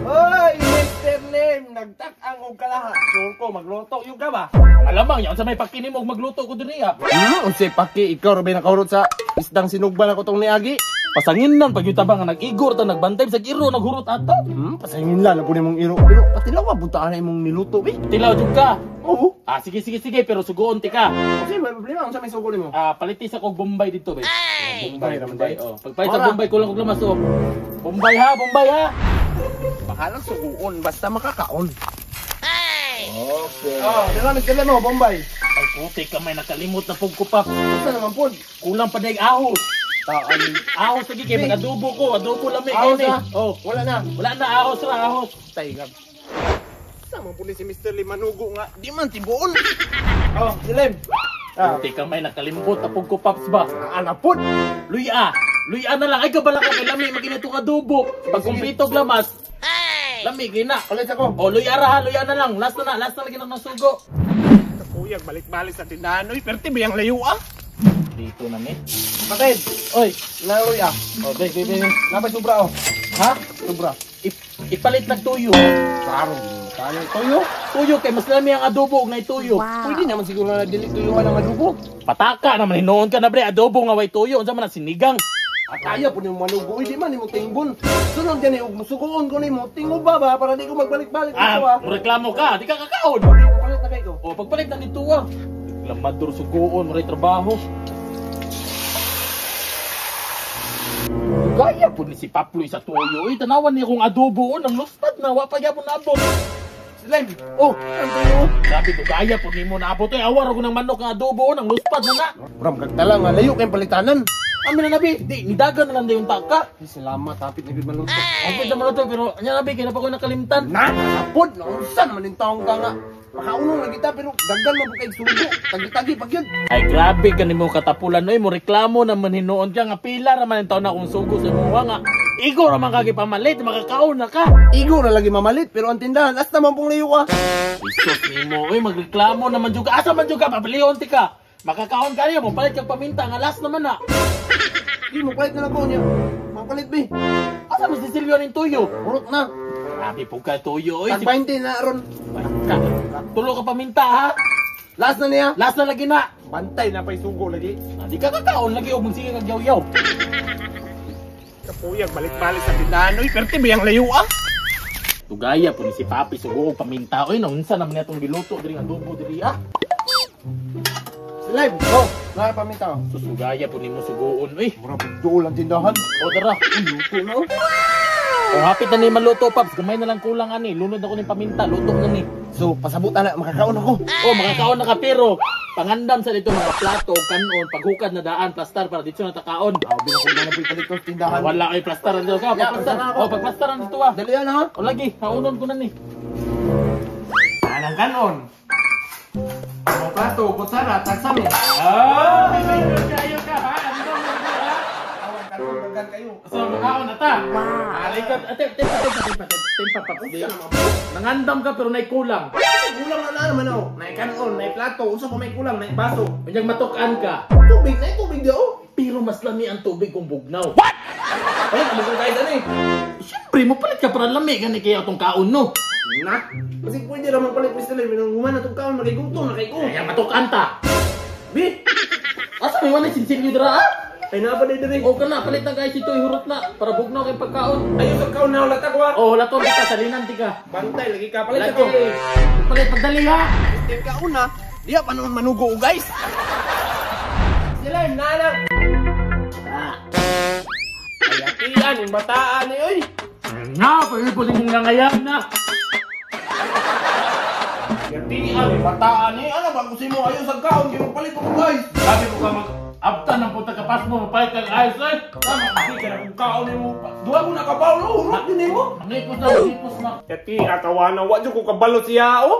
Hoy, Mr. Lim, nagtak-ang og kalaha. Sure ko magluto yung ka ba? Malamang yan sa may pakinim og magluto ko diri ah. Unsay paki ikaw ra bay nakahurot sa isdang sinugba na ko tong niagi? Pasangin lang pag yung tabang nga nag-igor ta nagbantay sa iro naghurot ato. Pasangin lang na po nimong iro. Pero patilaw ba na imong niluto eh? Tilaw jud ka. Oo. Ah, sige sige sige pero sugoon ti ka. Unsay may problema unsa may sugo nimo? Ah, paliti sa kog Bombay dito be. Bombay, raman Bombay, day. oh. Pagpalit sa Bombay kulang kog lamas oh. Bombay ha, Bombay ha. Baka lang suguon basta makakaon. Okay. Oh, dala nagkala no Bombay. Ay puti ka may nakalimot na pug ko pa. Unsa naman pod? Kulang pa dag ahos. Taan. Ahos lagi kay mag-adobo ko, adobo lami Ahos kay ni. ah? Oh, Wala na. wala na ahos ra ahos. Tay gab. Sama po ni si Mr. Lim manugo nga di man tibuon. Oh, Lim. Ah, Puti ka may nakalimbot na pug ko paps ba. ana pod. Luya. Luya na lang ay kabala ka kay lami maginitong adobo. Pag kumpitog lamas. Lami gina. Palit ako. Oh, luya ra ha, luya na lang. Last na, last na lagi na ng sugo. Kapuyag balik-balik sa tindahan oy, perti ba yang layo ah? Dito na ni. Patid. Oy, Laloy ah. oh, be, be, be. Napay sobra oh. Ha? Sobra. Ipalit lang tuyo. Klaro. Kano tuyo? Tuyo kay mas lami ang adobo og nay tuyo. Wow. Pwede naman siguro na dili tuyuhan ang adobo. Pataka naman hinuon ka na bre adobo nga way tuyo unsa man ang sinigang. Ataya po nimo manugo, di man nimo tingbon. Sunod gani og musugoon ko nimo, tingob ba ba para di ko magbalik-balik dito Ah, ah. reklamo ka, di ka kakaon. Di ko palit na kay ko. O pagpalit na dito ah. Reklamador sugoon, maray trabaho. Gaya po ni si Paploy sa tuyo. Uy, tanawan niya kung adobo on, ang lustad na, wa pa gyapon naabot. Slime. Oh, ang tuyo. Grabe to, gaya po nimo naabot. Uy, awar ko ng manok nga adobo on, ang lustad na na. Bram kagtala nga layo kay palitanan. Amin na nabi, di, nidagan na lang di yung taka. Ay, salamat, hapit na gud maluto. Ang pwede naman ito, pero anya nabi, kaya na pa ko nakalimtan. Na, hapon, naunsa naman yung taong ka nga. Makaunong na kita pero dagdan mo kay sugo. Tagi-tagi pag yun. Ay grabe ka nimo katapulan oy, mo reklamo naman hinuon ka nga pila ra man ang taon na akong sugo sa imuha nga. Igo ra man kagi pamalit, makakaon na ka. Igo na lagi mamalit pero ang tindahan asta man pong layo ka. Isos nimo oy, magreklamo naman jud ka. Asa man jud ka papalihon ti ka. Makakaon ka niya, mopalit kag paminta nga last naman na. Di mo palit na lang ko niya. Mapalit be. Asa man si Silvio ning tuyo? Urot na. Grabe po ka tuyo oy. Tag 20 na aron. Ka. Tulo ka paminta ha. Last na niya. Last na lagi na. Bantay na pa'y sugo lagi. Ah, di ka kakaon lagi og magsige kag yaw-yaw. Kapuyag balik-balik sa tindahan oy, perti ba yang layo ah? Tugaya po ni si Papi sugo og paminta oy, naunsa naman niya tong giluto diri nga adobo diri ah. Slime. Oh, na paminta. Susugaya po nimo sugoon oy. Mura duol ang tindahan. O tara, Uy, luto na oh. O hapit na ni maluto paps, gamay na lang kulang ani, lunod ako ning paminta, luto na ni. So, pasabot na makakaon ako. O makakaon na ka pero pangandam sa dito mga plato, kanon, paghukad na daan, plastar para dito na takaon. Ah, binakong na po'y palit sa tindahan. Wala kay plastar dito ka, Ya, pagplastar. pastar na ako. O pagplastar dito ah. Dali yan ha. O lagi, haunon ko na ni. Anang kanon. Mga plato, kutsara, tagsami. Ah, kayo ka ha. Andam na ha. Awang kanon, daghan kayo. So, makaon na ta. Wow. Alika, ate, tempa, tempa, tempa, tempa, paps. Di. Nangandam ka pero naikulang. Kulang na naman oh. Nay kanon, nay plato, unsa pa may kulang, nay baso. Unyag matukan ka. Tubig, nay tubig di oh. Pero mas lami ang tubig kung bugnaw. What? Ay, amo kong kahit ano eh. Siyempre, mo palit ka para lami gani kaya atong kaon no. Na, kasi pwede ra man palit Mr. Lim, nung human na tong kaon, makigutom na kay ko. Kaya matukan ta. Bi, Asa may wala sinsilyo dira ah? ay naa pa diri. O ka na, palit na guys ito, ihurot na para bugnaw kay pagkaon. Ayo sa kaon na wala ta ko ah. Oh, wala to, di ka salinan di ka. Bantay lagi ka palit Lagi. ako. Palit pagdali ha. Mr. Kaon na, diya pa noon manugo oh, guys. Sila na lang. Ay, atian, yung bataan eh, oy. Na, pwede mong nangayan na. Atian, yung bataan eh. Ano ba kung mo ayo sa kaon, di mo palit ko guys. Sabi ko ka mag abtan ng puta kapas mo, mapalit kang ayos eh. Tama, Di ka na kung kaon nimo. Duha ko nakabawlo, urot din nimo. Nipos na, nipos na. Yati, akawana, wa jud ko kabalo siya oh.